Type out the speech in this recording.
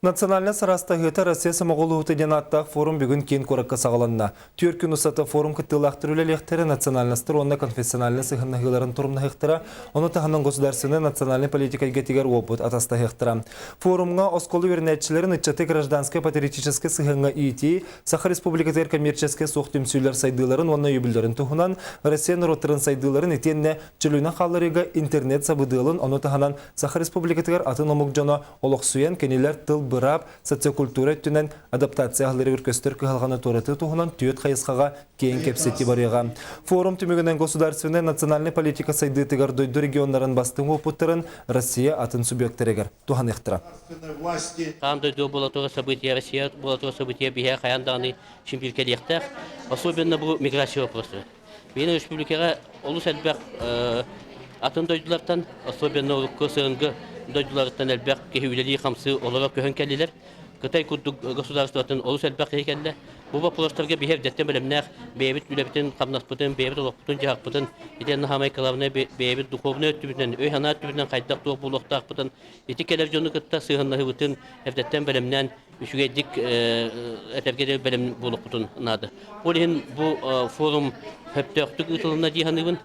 Национальнай сараастаһыыта Россия сомоҕолоһуута диэн ааттаах форум бүгүн киин куоракка саҕаланна. 4 күн устата форум кыттыылаахтар үлэлиэхтэрэ, национальностар уонна конфессиональнай сыһыаннаһыыларын торумнаһыахтара, ону таһынан государственнай национальнай политика эйгэтигэр уопут атастаһыахтара. Форумҥа оскуола үөрэнээччилэрин ыччаты гражданскай патриотическай сыһыаҥҥа иитии, Саха Республикатыгар коммерческай суох түмсүүлэр сайдыыларын уонна өйөбүллэрин туһунан, Россия норуоттарын сайдыыларын итиэннэ чөлүнэн хаалларыыга интернет сабыдыалын, ону таһынан Саха Республикатыгар атын омук дьоно олохсуйан кинилэр тыл-быраап, социокультура өттүнэн адаптация аһылларыгар көстөр кыһалҕаны туоратыы туһунан түөрт хайысхаҕа киэҥ кэпсэтии барыаҕа. Форум түмүгүнэн государственнай национальнай политика сайдыытыгар дойду регионнарын бастыҥ уопуттарын Россия атын субъектарыгар туһаныахтара. Хаан дойду буола турар события, Россия буола турар события биһиэхэ хайаан даҕаны син кэлиэхтээх. Особенно бу миграция вопросы. Биһиги республикаҕа олус элбэх атын дойдулартан, особенно урукку СНГ дойдуларыттан элбэх киһи үлэлии-хамсыы олоро көһөн кэллилэр. Кытай курдук государствотын олус элбэх киһи кэллэ. Бу боппуруостарга биһи эрдэттэн бэлэмнээх бэйэбит үлэбитин, хамнаспытын, бэйэбит олохпутун-дьаһахпытын, итиэннэ саамай главное бэйэбит духовнай өттүбүтүнэн, өй-санаа өттүбүтүнэн хайдах туох буолуохтаахпытын, ити кэлэр дьону кытта сыһыаннаһыыбытын эрдэттэн бэлэмнээн үчүгэйдик этэргэ диэри бэлэм буолуохпутун наада. Ол иһин бу форум сөптөөхтүк ыытылынна дии саныыбын.